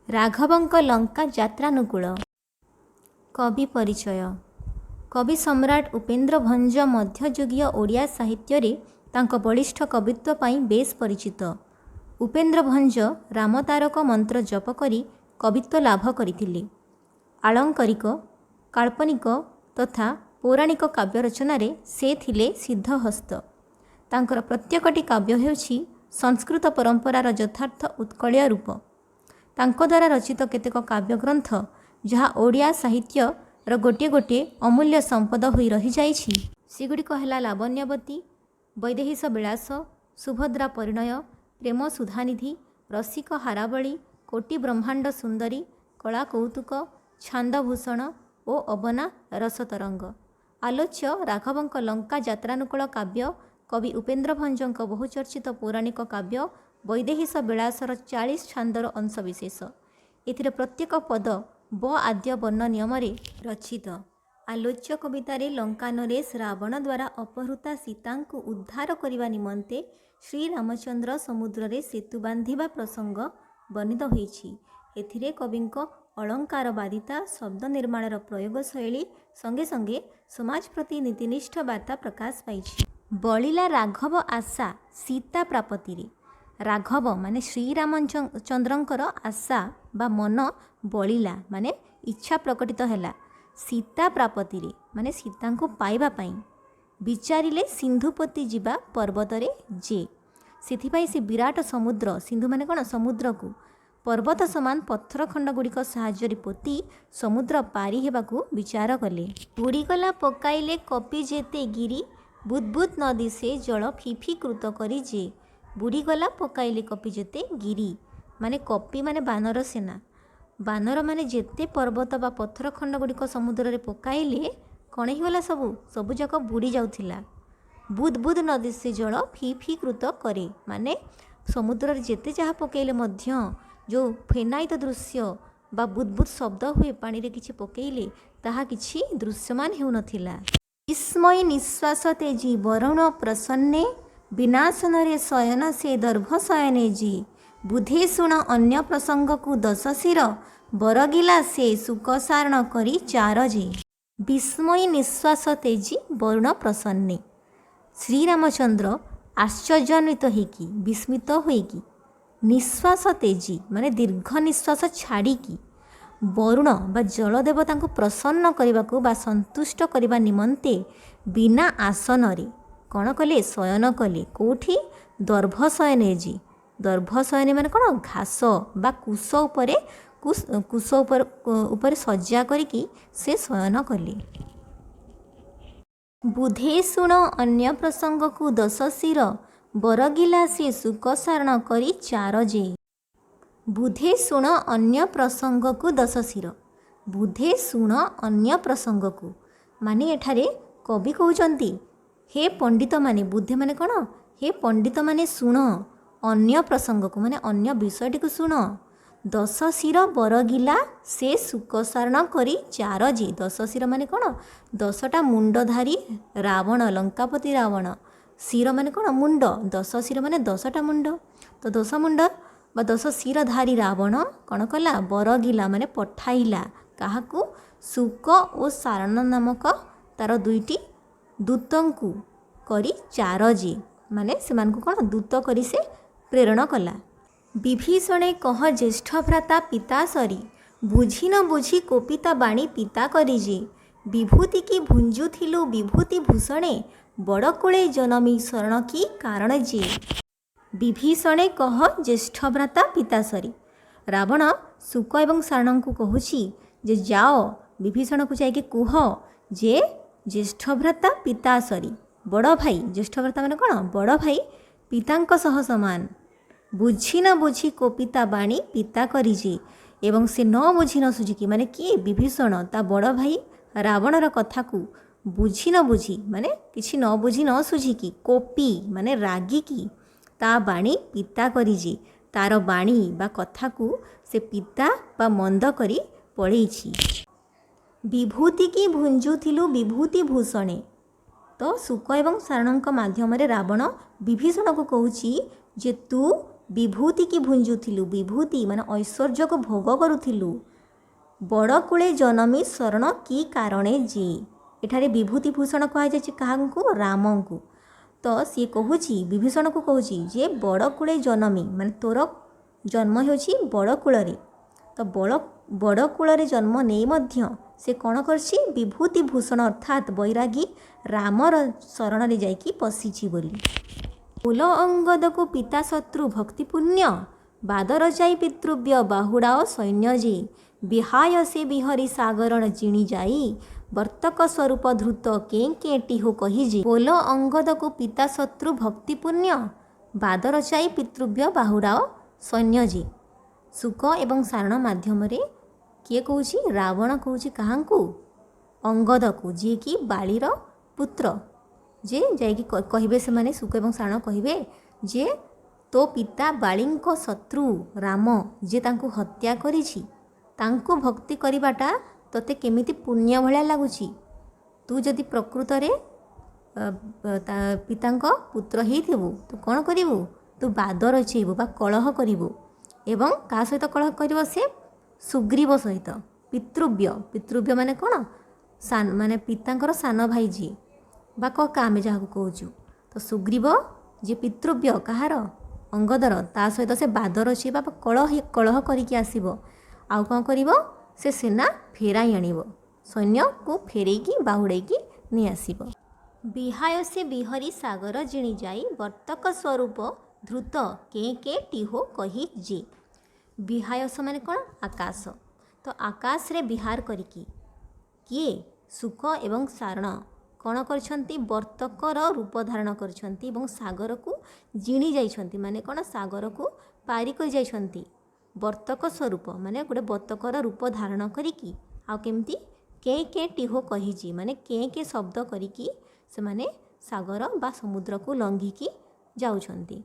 ରାଘବଙ୍କ ଲଙ୍କା ଯାତ୍ରାନୁକୂଳ। କବି ପରିଚୟ। କବି ସମ୍ରାଟ ଉପେନ୍ଦ୍ର ଭଞ୍ଜ ମଧ୍ୟଯୁଗୀୟ ଓଡ଼ିଆ ସାହିତ୍ୟରେ ତାଙ୍କ ବଳିଷ୍ଠ କବିତ୍ୱ ପାଇଁ ବେଶ୍ ପରିଚିତ। ଉପେନ୍ଦ୍ର ଭଞ୍ଜ ରାମତାରକ ମନ୍ତ୍ର ଜପ କରି କବିତ୍ୱ ଲାଭ କରିଥିଲେ। ଆଳଙ୍କାରିକ, କାଳ୍ପନିକ ତଥା ପୌରାଣିକ କାବ୍ୟ ରଚନାରେ ସେ ଥିଲେ ସିଦ୍ଧହସ୍ତ। ତାଙ୍କର ପ୍ରତ୍ୟେକଟି କାବ୍ୟ ହେଉଛି ସଂସ୍କୃତ ପରମ୍ପରାର ଯଥାର୍ଥ ଉତ୍କଳୀୟ ରୂପ। ତାଙ୍କ ଦ୍ୱାରା ରଚିତ କେତେକ କାବ୍ୟଗ୍ରନ୍ଥ ଯାହା ଓଡ଼ିଆ ସାହିତ୍ୟର ଗୋଟିଏ ଗୋଟିଏ ଅମୂଲ୍ୟ ସମ୍ପଦ ହୋଇ ରହିଯାଇଛି, ସେଗୁଡ଼ିକ ହେଲା ଲାବଣ୍ୟବତୀ, ବୈଦେହୀଶ ବିଳାସ, ସୁଭଦ୍ରା ପରିଣୟ, ପ୍ରେମ ସୁଧାନିଧି, ରସିକ ହାରାବଳୀ, କୋଟି ବ୍ରହ୍ମାଣ୍ଡ ସୁନ୍ଦରୀ, କଳା କୌତୁକ, ଛାନ୍ଦଭୂଷଣ ଓ ଅବନା ରସତରଙ୍ଗ। ଆଲୋଚ୍ୟ ରାଘବଙ୍କ ଲଙ୍କା ଯାତ୍ରାନୁକୂଳ କାବ୍ୟ କବି ଉପେନ୍ଦ୍ର ଭଞ୍ଜଙ୍କ ବହୁଚର୍ଚ୍ଚିତ ପୌରାଣିକ କାବ୍ୟ ବୈଦେହୀଶ ବିଳାସର 40 ଛାନ୍ଦର ଅଂଶବିଶେଷ। ଏଥିରେ ପ୍ରତ୍ୟେକ ପଦ ବ ଆଦ୍ୟ ବର୍ଣ୍ଣ ନିୟମରେ ରଚିତ। ଆଲୋଚ୍ୟ କବିତାରେ ଲଙ୍କା ନରେଶ ରାବଣ ଦ୍ୱାରା ଅପହୃତା ସୀତାଙ୍କୁ ଉଦ୍ଧାର କରିବା ନିମନ୍ତେ ଶ୍ରୀରାମଚନ୍ଦ୍ର ସମୁଦ୍ରରେ ସେତୁ ବାନ୍ଧିବା ପ୍ରସଙ୍ଗ ବର୍ଣ୍ଣିତ ହୋଇଛି। ଏଥିରେ କବିଙ୍କ ଅଳଙ୍କାରବାଦିତା, ଶବ୍ଦ ନିର୍ମାଣର ପ୍ରୟୋଗ ଶୈଳୀ ସଙ୍ଗେ ସଙ୍ଗେ ସମାଜ ପ୍ରତି ନୀତିନିଷ୍ଠ ବାର୍ତ୍ତା ପ୍ରକାଶ ପାଇଛି। ବଳିଲା ରାଘବ ଆଶା ସୀତା ପ୍ରାପତିରେ। ରାଘବ ମାନେ ଶ୍ରୀରାମଚନ୍ଦ୍ରଙ୍କର ଆଶା ବା ମନ ବଳିଲା, ମାନେ ଇଚ୍ଛା ପ୍ରକଟିତ ହେଲା, ସୀତା ପ୍ରାପତିରେ ମାନେ ସୀତାଙ୍କୁ ପାଇବା ପାଇଁ। ବିଚାରିଲେ ସିନ୍ଧୁପତି ଯିବା ପର୍ବତରେ ଯେ। ସେଥିପାଇଁ ସେ ବିରାଟ ସମୁଦ୍ର, ସିନ୍ଧୁ ମାନେ କ'ଣ? ସମୁଦ୍ରକୁ ପର୍ବତ ସମାନ ପଥର ଖଣ୍ଡ ଗୁଡ଼ିକ ସାହାଯ୍ୟରେ ପୋତି ସମୁଦ୍ର ପାରି ହେବାକୁ ବିଚାର କଲେ। ବୁଡ଼ିଗଲା ପକାଇଲେ କପି ଯେତେ ଗିରି, ବୁଦ୍ବୁଦ୍ ନ ଦିଶେ ଜଳ ଫିଫି କୃତ କରି ଯେ। ବୁଡ଼ିଗଲା ପକାଇଲେ କପି ଯେତେ ଗିରି, ମାନେ କପି ମାନେ ବାନର ସେନା, ବାନରମାନେ ଯେତେ ପର୍ବତ ବା ପଥର ଖଣ୍ଡ ଗୁଡ଼ିକ ସମୁଦ୍ରରେ ପକାଇଲେ କ'ଣ ହେଇଗଲା? ସବୁଯାକ ବୁଡ଼ି ଯାଉଥିଲା। ବୁଦ୍ ବୁଦ୍ ନ ଦିଶେ ଜଳ ଫି ଫି କୃତ କରେ, ମାନେ ସମୁଦ୍ରରେ ଯେତେ ଯାହା ପକାଇଲେ ମଧ୍ୟ ଯେଉଁ ଫେନାୟିତ ଦୃଶ୍ୟ ବା ବୁଦ୍ ବୁଦ୍ ଶବ୍ଦ ହୁଏ ପାଣିରେ କିଛି ପକାଇଲେ, ତାହା କିଛି ଦୃଶ୍ୟମାନ ହେଉନଥିଲା। ବିସ୍ମୟୀ ନିଶ୍ୱାସ ତେଜି ବରୁଣ ପ୍ରସନ୍ନେ, ବିନାସନରେ ଶୟନ ସେ ଦର୍ଭ ଶୟନେ ଯେ। ବୁଧେ ଶୁଣ ଅନ୍ୟ ପ୍ରସଙ୍ଗକୁ ଦଶ ଶିର, ବରଗିଲା ସେ ଶୁକ ସାରଣ କରି ଚାର ଯେ। ବିସ୍ମୟୀ ନିଶ୍ୱାସ ତେଜି ବରୁଣ ପ୍ରସନ୍ନେ, ଶ୍ରୀରାମଚନ୍ଦ୍ର ଆଶ୍ଚର୍ଯ୍ୟାନ୍ୱିତ ହେଇକି, ବିସ୍ମିତ ହୋଇକି, ନିଶ୍ୱାସ ତେଜି ମାନେ ଦୀର୍ଘ ନିଶ୍ୱାସ ଛାଡ଼ିକି, ବରୁଣ ବା ଜଳଦେବତାଙ୍କୁ ପ୍ରସନ୍ନ କରିବାକୁ ବା ସନ୍ତୁଷ୍ଟ କରିବା ନିମନ୍ତେ ବିନା ଆସନରେ କ'ଣ କଲେ? ଶୟନ କଲେ। କେଉଁଠି? ଦର୍ଭ ଶୟନେ ଯେ। ଦର୍ଭ ଶୟନେ ମାନେ କ'ଣ? ଘାସ ବା କୁଶ ଉପରେ, କୁଶ ଉପରେ ଶଯ୍ୟା କରିକି ସେ ଶୟନ କଲେ। ବୁଧେ ଶୁଣ ଅନ୍ୟ ପ୍ରସଙ୍ଗକୁ ଦଶ ଶିର, ବରଗିଲା ସେ ଶୁକ ସାରଣ କରି ଚାର ଯେ। ବୁଧେ ଶୁଣ ଅନ୍ୟ ପ୍ରସଙ୍ଗକୁ ଦଶ ଶିର। ବୁଧେ ଶୁଣ ଅନ୍ୟ ପ୍ରସଙ୍ଗକୁ ମାନେ ଏଠାରେ କବି କହୁଛନ୍ତି, ହେ ପଣ୍ଡିତମାନେ, ବୁଧେ ମାନେ କ'ଣ? ହେ ପଣ୍ଡିତମାନେ ଶୁଣ, ଅନ୍ୟ ପ୍ରସଙ୍ଗକୁ ମାନେ ଅନ୍ୟ ବିଷୟଟିକୁ ଶୁଣ। ଦଶ ଶିର ବରଗିଲା ସେ ଶୁକ ସାରଣ କରି ଚାର ଯେ। ଦଶ ଶିର ମାନେ କ'ଣ? 10ଟା ମୁଣ୍ଡଧାରୀ ରାବଣ, ଲଙ୍କାପତି ରାବଣ। ଶିର ମାନେ କ'ଣ? ମୁଣ୍ଡ। ଦଶ ଶିର ମାନେ 10ଟା ମୁଣ୍ଡ। ତ ଦଶ ମୁଣ୍ଡ ବା ଦଶ ଶିରଧାରୀ ରାବଣ କ'ଣ କଲା? ବରଗିଲା ମାନେ ପଠାଇଲା। କାହାକୁ? ଶୁକ ଓ ସାରଣ ନାମକ ତାର ଦୁଇଟି ଦୂତଙ୍କୁ କରି ଚାର ଯେ, ମାନେ ସେମାନଙ୍କୁ କ'ଣ ଦୂତ କରି ସେ ପ୍ରେରଣ କଲା। ବିଭୀଷଣେ କହ ଜ୍ୟେଷ୍ଠ ଭ୍ରାତା ପିତା ସରି, ବୁଝି ନ ବୁଝି କୋପିତା ବାଣୀ ପିତା କରି ଯେ। ବିଭୂତି କି ଭୁଞ୍ଜୁଥିଲୁ ବିଭୂତି ଭୂଷଣେ, ବଡ଼କୁଳେ ଜନମି ଶରଣ କି କାରଣ ଯେ। ବିଭୀଷଣେ କହ ଜ୍ୟେଷ୍ଠ ଭ୍ରାତା ପିତା ସରି। ରାବଣ ଶୁକ ଏବଂ ସାରଣଙ୍କୁ କହୁଛି ଯେ ଯାଅ, ବିଭୀଷଣକୁ ଯାଇକି କୁହ ଯେ ଜ୍ୟେଷ୍ଠ ଭ୍ରାତା ପିତା ସରି, ବଡ଼ ଭାଇ, ଜ୍ୟେଷ୍ଠ ଭ୍ରାତା ମାନେ କ'ଣ? ବଡ଼ ଭାଇ ପିତାଙ୍କ ସହ ସମାନ। ବୁଝି ନ ବୁଝି କୋପିତା ବାଣୀ ପିତା କରିଛି, ଏବଂ ସେ ନ ବୁଝି ନ ସୁଝିକି, ମାନେ କିଏ? ବିଭୀଷଣ ତା ବଡ଼ ଭାଇ ରାବଣର କଥାକୁ ବୁଝି ନ ବୁଝି, ମାନେ କିଛି ନ ବୁଝି ନ ସୁଝିକି, କୋପି ମାନେ ରାଗିକି, ତା ବାଣୀ ପିତା କରିଛି, ତାର ବାଣୀ ବା କଥାକୁ ସେ ପିତା ବା ମନ୍ଦ କରି ପଳେଇଛି। ବିଭୂତି କି ଭୁଞ୍ଜୁଥିଲୁ ବିଭୂତି ଭୂଷଣେ। ତ ଶୁକ ଏବଂ ସାରଣଙ୍କ ମାଧ୍ୟମରେ ରାବଣ ବିଭୀଷଣକୁ କହୁଛି ଯେ ତୁ ବିଭୂତିକି ଭୁଞ୍ଜୁଥିଲୁ, ବିଭୂତି ମାନେ ଐଶ୍ୱର୍ଯ୍ୟକୁ ଭୋଗ କରୁଥିଲୁ। ବଡ଼ କୂଳେ ଜନମି ଶରଣ କି କାରଣେ ଯେ। ଏଠାରେ ବିଭୂତି ଭୂଷଣ କୁହାଯାଇଛି କାହାଙ୍କୁ? ରାମଙ୍କୁ। ତ ସିଏ କହୁଛି, ବିଭୀଷଣକୁ କହୁଛି ଯେ ବଡ଼ କୂଳେ ଜନମି ମାନେ ତୋର ଜନ୍ମ ହେଉଛି ବଡ଼ କୂଳରେ। ତ ବଡ଼ କୂଳରେ ଜନ୍ମ ନେଇ ମଧ୍ୟ ସେ କ'ଣ କରିଛି? ବିଭୂତି ଭୂଷଣ ଅର୍ଥାତ୍ ବୈରାଗୀ ରାମର ଶରଣରେ ଯାଇକି ପଶିଛି ବୋଲି। ବୋଲ ଅଙ୍ଗଦକୁ ପିତା ଶତ୍ରୁ ଭକ୍ତି ପୁଣ୍ୟ, ବାଦ ରଚାଇ ପିତୃବ୍ୟ ବାହୁଡ଼ାଅ ସୈନ୍ୟ ଯେ। ବିହାୟ ସେ ବିହରି ସାଗରଣ ଜିଣି ଯାଇ, ବର୍ତ୍ତକ ସ୍ୱରୂପ ଧୃତ କେଁ କେଁ ଟିହୁ କହି ଯେ। ବୋଲ ଅଙ୍ଗଦକୁ ପିତା ଶତ୍ରୁ ଭକ୍ତି ପୁଣ୍ୟ, ବାଦ ରଚାଇ ପିତୃବ୍ୟ ବାହୁଡ଼ାଅ ସୈନ୍ୟ ଯେ। ଶୁକ ଏବଂ ସାରଣ ମାଧ୍ୟମରେ କିଏ କହୁଛି? ରାବଣ କହୁଛି। କାହାଙ୍କୁ? ଅଙ୍ଗଦକୁ, ଯିଏକି ବାଳିର ପୁତ୍ର। ଯେ ଯାଇକି କହିବେ ସେମାନେ, ଶୁକ ଏବଂ ସାରଣ କହିବେ ଯେ ତୋ ପିତା ବାଳିଙ୍କ ଶତ୍ରୁ ରାମ, ଯିଏ ତାଙ୍କୁ ହତ୍ୟା କରିଛି, ତାଙ୍କୁ ଭକ୍ତି କରିବାଟା ତୋତେ କେମିତି ପୁଣ୍ୟ ଭଳିଆ ଲାଗୁଛି? ତୁ ଯଦି ପ୍ରକୃତରେ ତା ପିତାଙ୍କ ପୁତ୍ର ହେଇଥିବୁ, ତୁ କ'ଣ କରିବୁ? ତୁ ବାଦ ରଚେଇବୁ ବା କଳହ କରିବୁ। ଏବଂ କାହା ସହିତ କଳହ କରିବ ସେ? ସୁଗ୍ରୀବ ସହିତ। ପିତୃବ୍ୟ, ପିତୃବ୍ୟ ମାନେ କ'ଣ? ସାନ ମାନେ ପିତାଙ୍କର ସାନ ଭାଇ ଯିଏ ବା କକା ଆମେ ଯାହାକୁ କହୁଛୁ। ତ ସୁଗ୍ରୀବ ଯିଏ ପିତୃବ୍ୟ କାହାର? ଅଙ୍ଗଦର। ତା ସହିତ ସେ ବାଦ ରଚେଇବା ବା କଳହ କରିକି ଆସିବ। ଆଉ କ'ଣ କରିବ ସେ? ସେନା ଫେରାଇ ଆଣିବ, ସୈନ୍ୟକୁ ଫେରେଇକି ବାହୁଡ଼େଇକି ନେଇ ଆସିବ। ବିହାୟ ସେ ବିହରି ସାଗର ଜିଣି ଯାଇ, ବର୍ତ୍ତକ ସ୍ୱରୂପ ଧୃତ କେଁ କେଁ ଟିହୋ କହି ଯେ। ବିହାୟସ ମାନେ କ'ଣ? ଆକାଶ। ତ ଆକାଶରେ ବିହାର କରିକି କିଏ? ଶୁକ ଏବଂ ସାରଣ କ'ଣ କରିଛନ୍ତି? ବର୍ତ୍ତକର ରୂପ ଧାରଣ କରିଛନ୍ତି ଏବଂ ସାଗରକୁ ଜିଣି ଯାଇଛନ୍ତି। ମାନେ କ'ଣ? ସାଗରକୁ ପାରି କରି ଯାଇଛନ୍ତି। ବର୍ତ୍ତକ ସ୍ୱରୂପ ମାନେ ଗୋଟେ ବତକର ରୂପ ଧାରଣ କରିକି, ଆଉ କେମିତି? କେଁ କେଁ ଟିହୋ କହିଛି ମାନେ କେଁ କେଁ ଶବ୍ଦ କରିକି ସେମାନେ ସାଗର ବା ସମୁଦ୍ରକୁ ଲଙ୍ଘିକି ଯାଉଛନ୍ତି।